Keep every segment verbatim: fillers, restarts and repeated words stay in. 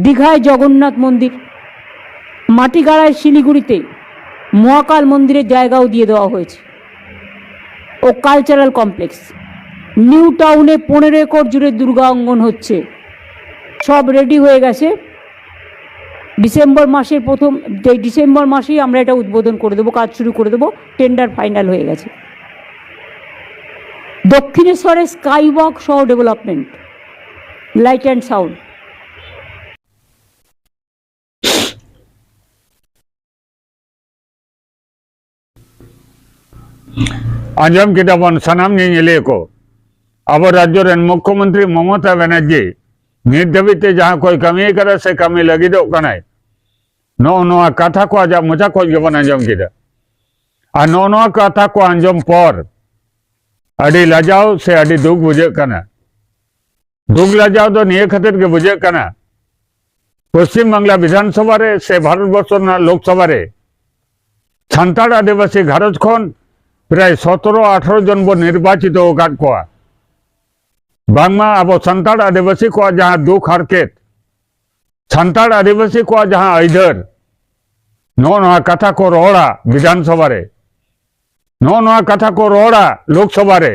দীঘায় জগন্নাথ মন্দির, মাটিগাড়ায় শিলিগুড়িতে মহাকাল মন্দিরের জায়গাও দিয়ে দেওয়া হয়েছে, ও কালচারাল কমপ্লেক্স। নিউ টাউনে পনেরো একর জুড়ে দুর্গা অঙ্গন হচ্ছে, সব রেডি হয়ে গেছে। ডিসেম্বর মাসের প্রথম, এই ডিসেম্বর মাসেই আমরা এটা উদ্বোধন করে দেবো, কাজ শুরু করে দেবো, টেন্ডার ফাইনাল হয়ে গেছে। দক্ষিণেশ্বরে স্কাই ওয়াক সহ ডেভেলপমেন্ট, লাইট অ্যান্ড সাউন্ড। ᱟᱸᱡᱚᱢ ᱠᱮᱫᱟ ᱵᱚᱱ ᱥᱟᱱᱟᱢ ᱧᱮᱧᱮᱞᱤᱭᱟᱹ ᱠᱚ, ᱟᱵᱚ ᱨᱟᱡᱽᱡᱚ ᱨᱮᱱ ᱢᱩᱠᱠᱷᱚ ᱢᱚᱱᱛᱨᱤ ᱢᱚᱢᱚᱛᱟ ᱵᱟᱱᱟᱨᱡᱤ ᱱᱤᱛ ᱫᱷᱟᱹᱵᱤᱡ ᱛᱮ ᱡᱟᱦᱟᱸ ᱠᱚᱭ ᱠᱟᱹᱢᱤ ᱟᱠᱟᱫᱟ ᱥᱮ ᱠᱟᱹᱢᱤ ᱞᱟᱹᱜᱤᱫᱚᱜ ᱠᱟᱱᱟᱭ, ᱱᱚᱜᱼᱚ ᱱᱚᱣᱟ ᱠᱟᱛᱷᱟ ᱠᱚ ᱟᱡᱟᱜ ᱢᱚᱪᱟ ᱠᱷᱚᱱ ᱜᱮᱵᱚᱱ ᱟᱸᱡᱚᱢ ᱠᱮᱫᱟ᱾ ᱟᱨ ᱱᱚᱜᱼᱚ ᱱᱚᱣᱟ ᱠᱟᱛᱷᱟ ᱠᱚ ᱟᱸᱡᱚᱢ ᱯᱚᱨ ᱟᱹᱰᱤ ᱞᱟᱡᱟᱣ ᱥᱮ ᱟᱹᱰᱤ ᱫᱩᱠ ᱵᱩᱡᱷᱟᱹᱜ ᱠᱟᱱᱟ᱾ ᱫᱩᱠ ᱞᱟᱡᱟᱣ ᱫᱚ ᱱᱤᱭᱟᱹ ᱠᱷᱟᱹᱛᱤᱨ ᱜᱮ ᱵᱩᱡᱷᱟᱹᱜ ᱠᱟᱱᱟ, ᱯᱚᱥᱪᱤᱢ ᱵᱟᱝᱞᱟ ᱵᱤᱫᱷᱟᱱ ᱥᱚᱵᱷᱟ ᱨᱮ ᱥᱮ ᱵᱷᱟᱨᱚᱛ ᱵᱚᱨᱥᱚ ᱨᱮᱱᱟᱜ ᱞᱳᱠ ᱥᱚᱵᱷᱟ ᱨᱮ ᱥᱟᱱᱛᱟᱲ ᱟᱹᱫᱤᱵᱟᱹᱥᱤ ᱜᱷᱟᱨᱚᱸᱡᱽ ᱠᱷᱚᱱ ᱯᱨᱟᱭ ᱥᱚᱛᱨᱚ ᱟᱴᱷᱨᱚ ᱡᱚᱱ ᱵᱚᱱ ᱱᱤᱨᱵᱟᱪᱤᱛᱚ ᱟᱠᱟᱫ ᱠᱚᱣᱟ᱾ ᱵᱟᱝᱢᱟ ᱟᱵᱚ ᱥᱟᱱᱛᱟᱲ ᱟᱹᱫᱤᱵᱟᱹᱥᱤ ᱠᱚᱣᱟᱜ ᱡᱟᱦᱟᱸ ᱫᱩᱠ ᱦᱟᱨᱠᱮᱛ, ᱥᱟᱱᱛᱟᱲ ᱟᱹᱫᱤᱵᱟᱹᱥᱤ ᱠᱚᱣᱟᱜ ᱡᱟᱦᱟᱸ ᱟᱹᱭᱫᱟᱹᱨ, ᱱᱚᱜᱼᱚ ᱱᱚᱣᱟ ᱠᱟᱛᱷᱟ ᱠᱚ ᱨᱚᱲᱟ ᱵᱤᱫᱷᱟᱱ ᱥᱚᱵᱷᱟ ᱨᱮ, ᱱᱚᱜᱼᱚ ᱱᱚᱣᱟ ᱠᱟᱛᱷᱟ ᱠᱚ ᱨᱚᱲᱟ ᱞᱳᱠ ᱥᱚᱵᱷᱟ ᱨᱮ,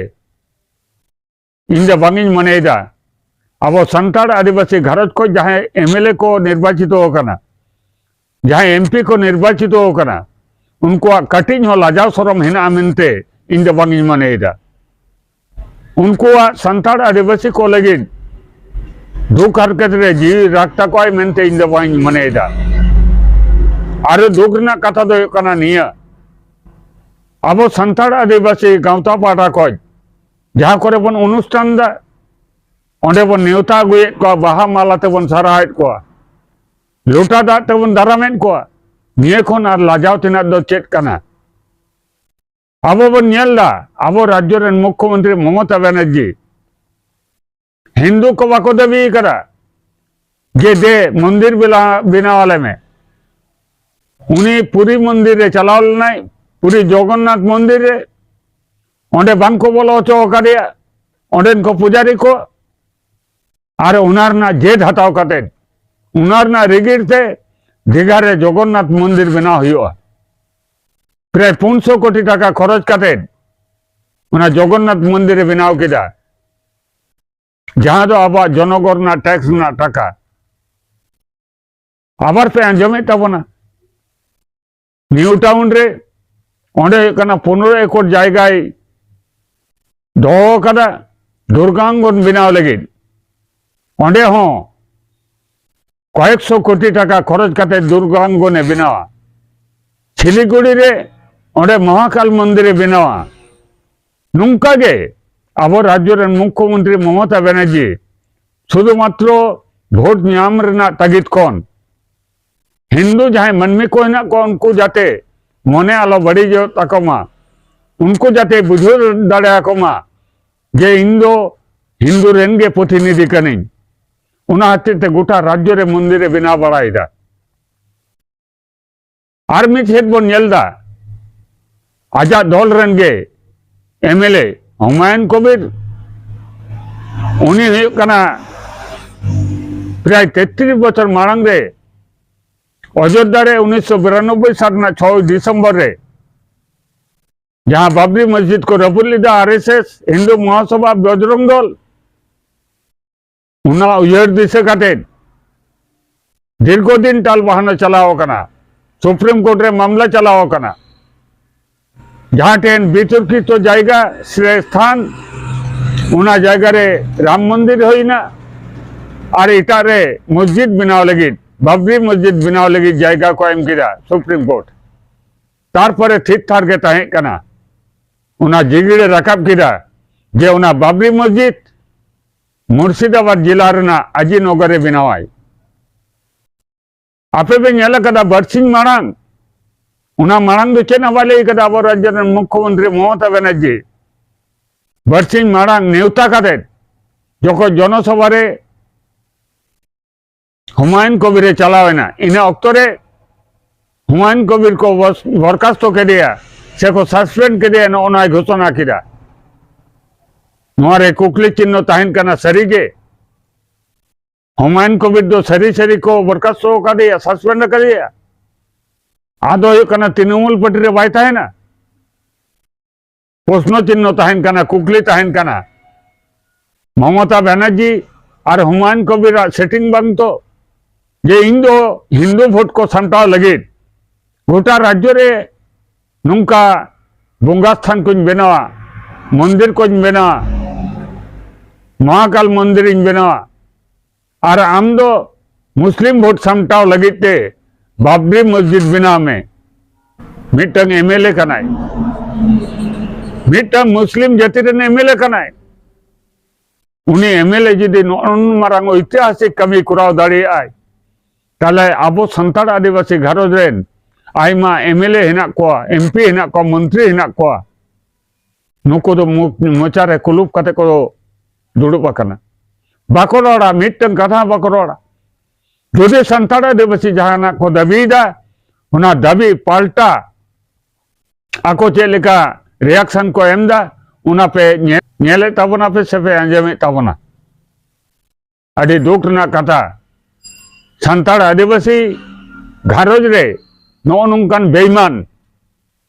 ᱤᱧ ᱫᱚ ᱵᱟᱝ ᱤᱧ ᱢᱚᱱᱮᱭᱮᱫᱟ᱾ ᱟᱵᱚ ᱥᱟᱱᱛᱟᱲ ᱟᱹᱫᱤᱵᱟᱹᱥᱤ ᱜᱷᱟᱨᱚᱸᱡᱽ ᱠᱷᱚᱱ ᱡᱟᱦᱟᱸᱭ ᱮᱢ ᱮᱞ ᱮ ᱠᱚ ᱱᱤᱨᱵᱟᱪᱤᱛᱚ ᱟᱠᱟᱱᱟ, ᱡᱟᱦᱟᱸᱭ ᱮᱢ ᱯᱤ ᱠᱚ ᱱᱤᱨᱵᱟᱪᱤᱛᱚ ᱟᱠᱟᱱᱟ, ᱩᱱᱠᱩᱣᱟᱜ ᱠᱟᱹᱴᱤᱡ ᱦᱚᱸ ᱞᱟᱡᱟᱣ ᱥᱚᱨᱚᱢ ᱦᱮᱱᱟᱜᱼᱟ ᱢᱮᱱᱛᱮ ᱤᱧ ᱫᱚ ᱵᱟᱝ ᱤᱧ ᱢᱚᱱᱮᱭᱮᱫᱟ᱾ ᱩᱱᱠᱩᱣᱟᱜ ᱥᱟᱱᱛᱟᱲ ᱟᱹᱫᱤᱵᱟᱹᱥᱤ ᱠᱚ ᱞᱟᱹᱜᱤᱫ ᱫᱩᱠ ᱦᱟᱨᱠᱮᱛ ᱨᱮ ᱡᱤᱣᱤ ᱨᱟᱜ ᱛᱟᱠᱚᱣᱟᱭ ᱢᱮᱱᱛᱮ ᱤᱧ ᱫᱚ ᱵᱟᱝ ᱤᱧ ᱢᱚᱱᱮᱭᱮᱫᱟ᱾ ᱟᱨ ᱫᱩᱠ ᱨᱮᱱᱟᱜ ᱠᱟᱛᱷᱟ ᱫᱚ ᱦᱩᱭᱩᱜ ᱠᱟᱱᱟ ᱱᱤᱭᱟᱹ, ᱟᱵᱚ ᱥᱟᱱᱛᱟᱲ ᱟᱹᱫᱤᱵᱟᱹᱥᱤ ᱜᱟᱶᱛᱟ ᱯᱟᱦᱴᱟ ᱠᱷᱚᱱ ᱡᱟᱦᱟᱸ ᱠᱚᱨᱮ ᱵᱚᱱ ᱚᱱᱩᱥᱴᱷᱟᱱ ᱫᱟ, ᱚᱸᱰᱮ ᱵᱚᱱ ᱱᱮᱣᱛᱟ ᱟᱹᱜᱩᱭᱮᱫ ᱠᱚᱣᱟ, ᱵᱟᱦᱟ ᱢᱟᱞᱟ ᱛᱮᱵᱚᱱ ᱥᱟᱨᱦᱟᱣᱮᱫ ᱠᱚᱣᱟ, ᱞᱚᱴᱟ ᱫᱟᱜ ᱛᱮᱵᱚᱱ ᱫᱟᱨᱟᱢᱮᱫ ᱠᱚᱣᱟ᱾ ᱱᱤᱭᱟᱹ ᱠᱷᱚᱱ ᱟᱨ ᱞᱟᱡᱟᱣ ᱛᱮᱱᱟᱜ ᱫᱚ ᱪᱮᱫ ᱠᱟᱱᱟ? ᱟᱵᱚ ᱵᱚᱱ ᱧᱮᱞ ᱫᱟ, ᱟᱵᱚ ᱨᱟᱡᱽᱡᱚ ᱨᱮᱱ ᱢᱩᱠᱠᱷᱚ ᱢᱚᱱᱛᱨᱤ ᱢᱚᱢᱚᱛᱟ ᱵᱟᱱᱟᱨᱡᱤ ᱦᱤᱱᱫᱩ ᱠᱚ ᱵᱟᱠᱚ ᱫᱟᱹᱵᱤ ᱠᱟᱫᱟ ᱡᱮ ᱫᱮ ᱢᱚᱱᱫᱤᱨ ᱵᱮᱱᱟᱣ, ᱵᱮᱱᱟᱣ ᱟᱞᱮ ᱢᱮ᱾ ᱩᱱᱤ ᱯᱩᱨᱤ ᱢᱚᱱᱫᱤᱨ ᱨᱮ ᱪᱟᱞᱟᱣ ᱞᱮᱱᱟᱭ, ᱯᱩᱨᱤ ᱡᱚᱜᱚᱱᱱᱟᱛᱷ ᱢᱚᱱᱫᱤᱨ ᱨᱮ, ᱚᱸᱰᱮ ᱵᱟᱝ ᱠᱚ ᱵᱚᱞᱚ ᱦᱚᱪᱚ ᱟᱠᱟᱫᱮᱭᱟ ᱚᱸᱰᱮᱱ ᱠᱚ ᱯᱩᱡᱟᱨᱤ ᱠᱚ᱾ ᱟᱨ ᱚᱱᱟ ᱨᱮᱱᱟᱜ ᱡᱮᱫ ᱦᱟᱛᱟᱣ ᱠᱟᱛᱮ ᱚᱱᱟ ᱨᱮᱱᱟᱜ ᱨᱤᱜᱤᱲ ᱛᱮ ᱫᱤᱜᱷᱟ ᱨᱮ ᱡᱚᱜᱚᱱᱱᱟᱛᱷ ᱢᱚᱱᱫᱤᱨ ᱵᱮᱱᱟᱣ ᱦᱩᱭᱩᱜᱼᱟ᱾ ᱯᱨᱟᱭ ᱯᱩᱱ ᱥᱚ ᱠᱳᱴᱤ ᱴᱟᱠᱟ ᱠᱷᱚᱨᱚᱪ ᱠᱟᱛᱮ ᱚᱱᱟ ᱡᱚᱜᱚᱱᱱᱟᱛᱷ ᱢᱚᱱᱫᱤᱨ ᱮ ᱵᱮᱱᱟᱣ ᱠᱮᱫᱟ, ᱡᱟᱦᱟᱸ ᱫᱚ ᱟᱵᱚᱣᱟᱜ ᱡᱚᱱᱚᱜᱚᱱ ᱨᱮᱱᱟᱜ ᱴᱮᱠᱥ ᱨᱮᱱᱟᱜ ᱴᱟᱠᱟ᱾ ᱟᱵᱟᱨ ᱯᱮ ᱟᱸᱡᱚᱢᱮᱫ ᱛᱟᱵᱚᱱᱟ, ᱱᱤᱭᱩ ᱴᱟᱣᱩᱱ ᱨᱮ, ᱚᱸᱰᱮ ᱦᱩᱭᱩᱜ ᱠᱟᱱᱟ ᱯᱚᱱᱨᱚ ᱮᱠᱚᱨ ᱡᱟᱭᱜᱟᱭ ᱫᱚᱦᱚ ᱟᱠᱟᱫᱟ ᱫᱩᱨᱜᱟᱝᱜᱚᱱ ᱵᱮᱱᱟᱣ ᱞᱟᱹᱜᱤᱫ᱾ ᱚᱸᱰᱮ ᱦᱚᱸ ᱠᱚᱭᱮᱠ ᱥᱚ ᱠᱳᱴᱤ ᱴᱟᱠᱟ ᱠᱷᱚᱨᱚᱪ ᱠᱟᱛᱮ ᱫᱩᱨᱜᱟᱝᱜᱚᱱᱮ ᱵᱮᱱᱟᱣᱟ᱾ ᱥᱤᱞᱤᱜᱩᱲᱤ ᱨᱮ ᱚᱸᱰᱮ ᱢᱚᱦᱟᱠᱟᱞ ᱢᱚᱱᱫᱤᱨᱮ ᱵᱮᱱᱟᱣᱟ᱾ ᱱᱚᱝᱠᱟ ᱜᱮ ᱟᱵᱚ ᱨᱟᱡᱽᱡᱚ ᱨᱮᱱ ᱢᱩᱠᱠᱷᱚ ᱢᱚᱱᱛᱨᱤ ᱢᱚᱢᱚᱛᱟ ᱵᱮᱱᱟᱨᱡᱤ ᱥᱩᱫᱷᱩ ᱢᱟᱛᱨᱚ ᱵᱷᱳᱴ ᱧᱟᱢ ᱨᱮᱱᱟᱜ ᱛᱟᱹᱜᱤᱫ ᱠᱷᱚᱱ ᱦᱤᱱᱫᱩ ᱡᱟᱦᱟᱸᱭ ᱢᱟᱹᱱᱢᱤ ᱠᱚ ᱦᱮᱱᱟᱜ ᱠᱚᱣᱟ, ᱩᱱᱠᱩ ᱡᱟᱛᱮ ᱢᱚᱱᱮ ᱟᱞᱚ ᱵᱟᱹᱲᱤᱡᱚᱜ ᱛᱟᱠᱚ ᱢᱟ, ᱩᱱᱠᱩ ᱡᱟᱛᱮ ᱵᱩᱡᱷᱟᱹᱣ ᱫᱟᱲᱮᱭᱟᱠᱚ ᱢᱟ ᱡᱮ ᱤᱧ ᱫᱚ ᱦᱤᱱᱫᱩ ᱨᱮᱱ ᱜᱮ ᱯᱨᱚᱛᱤᱱᱤᱫᱷᱤ ᱠᱟᱹᱱᱟᱹᱧ, ᱚᱱᱟ ᱦᱚᱛᱮᱡ ᱛᱮ ᱜᱚᱴᱟ ᱨᱟᱡᱽᱡᱚ ᱨᱮ ᱢᱚᱱᱫᱤᱨ ᱮ ᱵᱮᱱᱟᱣ ᱵᱟᱲᱟᱭᱮᱫᱟ᱾ ᱟᱨ ᱢᱤᱫ ᱥᱮᱫ ᱵᱚᱱ ᱧᱮᱞ ᱮᱫᱟ, ᱟᱡᱟᱜ ᱫᱚᱞ ᱨᱮᱱ ᱜᱮ ᱮᱢ ᱮᱞ ᱮ ᱦᱩᱢᱟᱭᱩᱱ ᱠᱚᱵᱤᱨ, ᱩᱱᱤ ᱦᱩᱭᱩᱜ ᱠᱟᱱᱟ ᱯᱨᱟᱭ ᱛᱮᱛᱨᱤᱥ ᱵᱚᱪᱷᱚᱨ ᱢᱟᱲᱟᱝ ᱨᱮ ᱚᱡᱳᱫᱽᱫᱷᱟ ᱨᱮ ᱩᱱᱤᱥᱥᱚ ᱵᱤᱨᱟᱱᱚᱵᱵᱳᱭ ᱥᱟᱞ ᱨᱮᱱᱟᱜ ᱪᱷᱚᱭ ᱰᱤᱥᱮᱢᱵᱚᱨ ᱨᱮ ᱡᱟᱦᱟᱸ ᱵᱟᱵᱨᱤ ᱢᱚᱥᱡᱤᱫ ᱠᱚ ᱨᱟᱹᱯᱩᱫ ᱞᱮᱫᱟ, ᱟᱨ ᱮᱥ ᱮᱥ, ᱦᱤᱱᱫᱩ ᱢᱚᱦᱟᱥᱚᱵᱷᱟ, ᱵᱚᱡᱽᱨᱚᱝ ᱫᱚᱞ, ᱚᱱᱟ ᱩᱭᱦᱟᱹᱨ ᱫᱤᱥᱟᱹ ᱠᱟᱛᱮ ᱫᱤᱨᱜᱷᱚ ᱫᱤᱱ ᱴᱟᱞ ᱵᱟᱦᱟᱱᱟ ᱪᱟᱞᱟᱣ ᱟᱠᱟᱱᱟ, ᱥᱩᱯᱨᱤᱢ ᱠᱳᱨᱴ ᱨᱮ ᱢᱟᱢᱞᱟ ᱪᱟᱞᱟᱣ ᱟᱠᱟᱱᱟ᱾ ᱡᱟᱦᱟᱸ ᱴᱷᱮᱱ ᱵᱤᱛᱚᱨᱠᱤᱛᱚ ᱡᱟᱭᱜᱟ ᱥᱮ ᱥᱛᱷᱟᱱ, ᱚᱱᱟ ᱡᱟᱭᱜᱟ ᱨᱮ ᱨᱟᱢ ᱢᱚᱱᱫᱤᱨ ᱦᱩᱭᱱᱟ ᱟᱨ ᱮᱴᱟᱜ ᱨᱮ ᱢᱚᱥᱡᱤᱫ ᱵᱮᱱᱟᱣ ᱞᱟᱹᱜᱤᱫ, ᱵᱟᱵᱨᱤ ᱢᱚᱥᱡᱤᱫ ᱵᱮᱱᱟᱣ ᱞᱟᱹᱜᱤᱫ ᱡᱟᱭᱜᱟ ᱠᱚ ᱮᱢ ᱠᱮᱫᱟ ᱥᱩᱯᱨᱤᱢ ᱠᱳᱨᱴ᱾ ᱛᱟᱨᱯᱚᱨᱮ ᱛᱷᱤᱨ ᱛᱷᱟᱨ ᱜᱮ ᱛᱟᱦᱮᱸ ᱠᱟᱱᱟ᱾ ᱚᱱᱟ ᱡᱤᱜᱤᱲ ᱮ ᱨᱟᱠᱟᱵ ᱠᱮᱫᱟ ᱡᱮ ᱚᱱᱟ ᱵᱟᱵᱨᱤ ᱢᱚᱥᱡᱤᱫ ᱢᱩᱨᱥᱤᱫᱟᱵᱟᱫ ᱡᱮᱞᱟ ᱨᱮᱱᱟᱜ ᱟᱡᱤᱱᱚᱜᱚᱨ ᱨᱮ ᱵᱮᱱᱟᱣᱟᱭ᱾ ᱟᱯᱮ ᱯᱮ ᱧᱮᱞ ᱟᱠᱟᱫᱟ ᱵᱟᱨᱥᱤᱧ ᱢᱟᱲᱟᱝ, ᱚᱱᱟ ᱢᱟᱲᱟᱝ ᱫᱚ ᱪᱮᱫ ᱦᱚᱸ ᱵᱟᱭ ᱞᱟᱹᱭ ᱟᱠᱟᱫᱟ ᱟᱵᱚ ᱨᱟᱡᱽᱡᱚ ᱨᱮᱱ ᱢᱩᱠᱠᱷᱚ ᱢᱚᱱᱛᱨᱤ ᱢᱚᱢᱚᱛᱟ ᱵᱮᱱᱟᱨᱡᱤ᱾ ᱵᱟᱨᱥᱤᱧ ᱢᱟᱲᱟᱝ ᱱᱮᱣᱛᱟ ᱠᱟᱛᱮ ᱡᱚᱠᱷᱚᱱ ᱡᱚᱱᱚᱥᱚᱵᱷᱟ ᱨᱮ ᱦᱩᱢᱟᱭᱩᱱ ᱠᱚᱵᱤᱨ ᱮ ᱪᱟᱞᱟᱣ ᱮᱱᱟ, ᱤᱱᱟᱹ ᱚᱠᱛᱚ ᱨᱮ ᱦᱩᱢᱟᱭᱩᱱ ᱠᱚᱵᱤᱨ ᱠᱚ ᱵᱚᱥ-, ᱵᱚᱨᱠᱟᱥᱛᱚ ᱠᱮᱫᱮᱭᱟ ᱥᱮ ᱠᱚ ᱥᱟᱥᱯᱮᱱᱰ ᱠᱮᱫᱮᱭᱟ, ᱱᱚᱜᱼᱚ ᱱᱚᱣᱟᱭ ᱜᱷᱳᱥᱚᱱᱟ ᱠᱮᱫᱟ᱾ ᱱᱚᱣᱟ ᱨᱮ ᱠᱩᱠᱞᱤ ᱪᱤᱱᱦᱚ ᱛᱟᱦᱮᱱ ᱠᱟᱱᱟ, ᱥᱟᱹᱨᱤᱜᱮ ᱦᱩᱢᱟᱭᱩᱱ ᱠᱚᱵᱤᱨ ᱫᱚ ᱥᱟᱹᱨᱤ ᱥᱟᱹᱨᱤ ᱠᱚ ᱵᱚᱨᱠᱟᱥᱛᱚ ᱟᱠᱟᱫᱮᱭᱟ, ᱥᱟᱥᱯᱮᱱᱰ ᱟᱠᱟᱫᱮᱭᱟ᱾ ᱟᱫᱚ ᱦᱩᱭᱩᱜ ᱠᱟᱱᱟ ᱛᱨᱤᱱᱢᱩᱞ ᱯᱟᱨᱴᱤ ᱨᱮ ᱵᱟᱭ ᱛᱟᱦᱮᱱᱟ᱾ ᱯᱨᱚᱥᱱᱚ ᱪᱤᱱᱦᱚ ᱛᱟᱦᱮᱱ ᱠᱟᱱᱟ, ᱠᱩᱠᱞᱤ ᱛᱟᱦᱮᱱ ᱠᱟᱱᱟ᱾ ᱢᱚᱢᱚᱛᱟ ᱵᱟᱱᱟᱨᱡᱤ ᱟᱨ ᱦᱩᱢᱟᱭᱩᱱ ᱠᱚᱵᱤᱨᱟᱜ ᱥᱮᱴᱤᱝ ᱵᱟᱝ ᱛᱚ, ᱡᱮ ᱤᱧ ᱫᱚ ᱦᱤᱱᱫᱩ ᱵᱷᱳᱴ ᱠᱚ ᱥᱟᱢᱴᱟᱣ ᱞᱟᱹᱜᱤᱫ ᱜᱚᱴᱟ ᱨᱟᱡᱽᱡᱚ ᱨᱮ ᱱᱚᱝᱠᱟ ᱵᱚᱸᱜᱟ ᱥᱛᱷᱟᱱ ᱠᱚᱧ ᱵᱮᱱᱟᱣᱟ, ᱢᱚᱱᱫᱤᱨ ᱠᱚᱧ ᱵᱮᱱᱟᱣᱟ, ᱢᱚᱦᱟᱠᱟᱞ ᱢᱚᱱᱫᱤᱨ ᱤᱧ ᱵᱮᱱᱟᱣᱟ, ᱟᱨ ᱟᱢ ᱫᱚ ᱢᱩᱥᱞᱤᱢ ᱵᱷᱳᱴ ᱥᱟᱢᱴᱟᱣ ᱞᱟᱹᱜᱤᱫ ᱛᱮ ᱵᱟᱵᱨᱤ ᱢᱚᱥᱡᱤᱫ ᱵᱮᱱᱟᱣ ᱢᱮ᱾ ᱢᱤᱫᱴᱟᱝ ᱮᱢᱮᱞᱮ ᱠᱟᱱᱟᱭ, ᱢᱤᱫᱴᱟᱝ ᱢᱩᱥᱞᱤᱢ ᱡᱟᱹᱛᱤ ᱨᱮᱱ ᱮᱢᱮᱞᱮ ᱠᱟᱱᱟᱭ᱾ ᱩᱱᱤ ᱮᱢᱮᱞᱮ ᱡᱩᱫᱤ ᱱᱚᱜᱼᱚ ᱱᱩᱱ ᱢᱟᱨᱟᱝ ᱳᱭᱛᱤᱦᱟᱥᱤᱠ ᱠᱟᱹᱢᱤ ᱠᱚᱨᱟᱣ ᱫᱟᱲᱮᱭᱟᱜᱼᱟᱭ, ᱛᱟᱦᱞᱮ ᱟᱵᱚ ᱥᱟᱱᱛᱟᱲ ᱟᱹᱫᱤᱵᱟᱹᱥᱤ ᱜᱷᱟᱨᱚᱸᱡᱽ ᱨᱮᱱ ᱟᱭᱢᱟ ᱮᱢᱮᱞᱮ ᱦᱮᱱᱟᱜ ᱠᱚᱣᱟ, ᱮᱢᱯᱤ ᱦᱮᱱᱟᱜ ᱠᱚᱣᱟ, ᱢᱚᱱᱛᱨᱤ ᱦᱮᱱᱟᱜ ᱠᱚᱣᱟ, ᱱᱩᱠᱩ ᱫᱚ ᱢᱩ-, ᱢᱚᱪᱟ ᱨᱮ ᱠᱩᱞᱩᱯ ᱠᱟᱛᱮ ᱠᱚ ᱫᱩᱲᱩᱵ ᱟᱠᱟᱱᱟ᱾ ᱵᱟᱠᱚ ᱨᱚᱲᱟ, ᱢᱤᱫᱴᱟᱝ ᱠᱟᱛᱷᱟ ᱦᱚᱸ ᱵᱟᱠᱚ ᱨᱚᱲᱟ᱾ ᱡᱩᱫᱤ ᱥᱟᱱᱛᱟᱲ ᱟᱹᱫᱤᱵᱟᱹᱥᱤ ᱡᱟᱦᱟᱱᱟᱜ ᱠᱚ ᱫᱟᱹᱵᱤᱭᱮᱫᱟ, ᱚᱱᱟ ᱫᱟᱹᱵᱤ ᱯᱟᱞᱴᱟ ᱟᱠᱚ ᱪᱮᱫ ᱞᱮᱠᱟ ᱨᱤᱭᱟᱠᱥᱚᱱ ᱠᱚ ᱮᱢ ᱮᱫᱟ, ᱚᱱᱟ ᱯᱮ ᱧᱮ-, ᱧᱮᱞᱮᱫ ᱛᱟᱵᱚᱱᱟ ᱯᱮ ᱥᱮ ᱯᱮ ᱟᱸᱡᱚᱢᱮᱫ ᱛᱟᱵᱚᱱᱟ᱾ ᱟᱹᱰᱤ ᱫᱩᱠ ᱨᱮᱱᱟᱜ ᱠᱟᱛᱷᱟ, ᱥᱟᱱᱛᱟᱲ ᱟᱹᱫᱤᱵᱟᱹᱥᱤ ᱜᱷᱟᱨᱚᱸᱡᱽ ᱨᱮ ᱱᱚᱜᱼᱚ ᱱᱚᱝᱠᱟᱱ ᱵᱮᱭᱢᱟᱱ,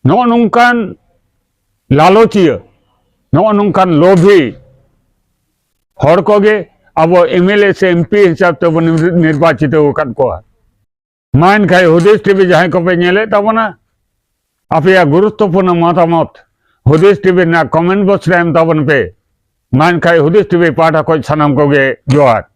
ᱱᱚᱜᱼᱚ ᱱᱚᱝᱠᱟᱱ ᱞᱟᱞᱚᱪᱤᱭᱟᱹ, ᱱᱚᱜᱼᱚ ᱱᱚᱝᱠᱟᱱ ᱞᱳᱵᱷᱤ ᱦᱚᱲ ᱠᱚᱜᱮ ᱟᱵᱚ ᱮᱢᱮᱞᱮ ᱥᱮ ᱮᱢᱯᱤ ᱦᱤᱥᱟᱹᱵ ᱛᱮᱵᱚᱱ ᱱᱤᱨ-, ᱱᱤᱨᱵᱟᱪᱤᱛᱚ ᱟᱠᱟᱫ ᱠᱚᱣᱟ᱾ ᱢᱟ ᱮᱱᱠᱷᱟᱱ ᱦᱩᱫᱤᱥ ᱴᱤᱵᱷᱤ ᱡᱟᱦᱟᱸᱭ ᱠᱚᱯᱮ ᱧᱮᱞᱮᱫ ᱛᱟᱵᱚᱱᱟ, ᱟᱯᱮᱭᱟᱜ ᱜᱩᱨᱩᱛᱛᱚᱯᱩᱨᱱᱚ ᱢᱚᱛᱟᱢᱚᱛ ᱦᱩᱫᱤᱥ ᱴᱤᱵᱷᱤ ᱨᱮᱱᱟᱜ ᱠᱚᱢᱮᱱᱴ ᱵᱚᱠᱥ ᱨᱮ ᱮᱢ ᱛᱟᱵᱚᱱ ᱯᱮ᱾ ᱢᱟ ᱮᱱᱠᱷᱟᱱ ᱦᱩᱫᱤᱥ ᱴᱤᱵᱷᱤ ᱯᱟᱦᱴᱟ ᱠᱷᱚᱱ ᱥᱟᱱᱟᱢ ᱠᱚᱜᱮ ᱡᱚᱦᱟᱨ᱾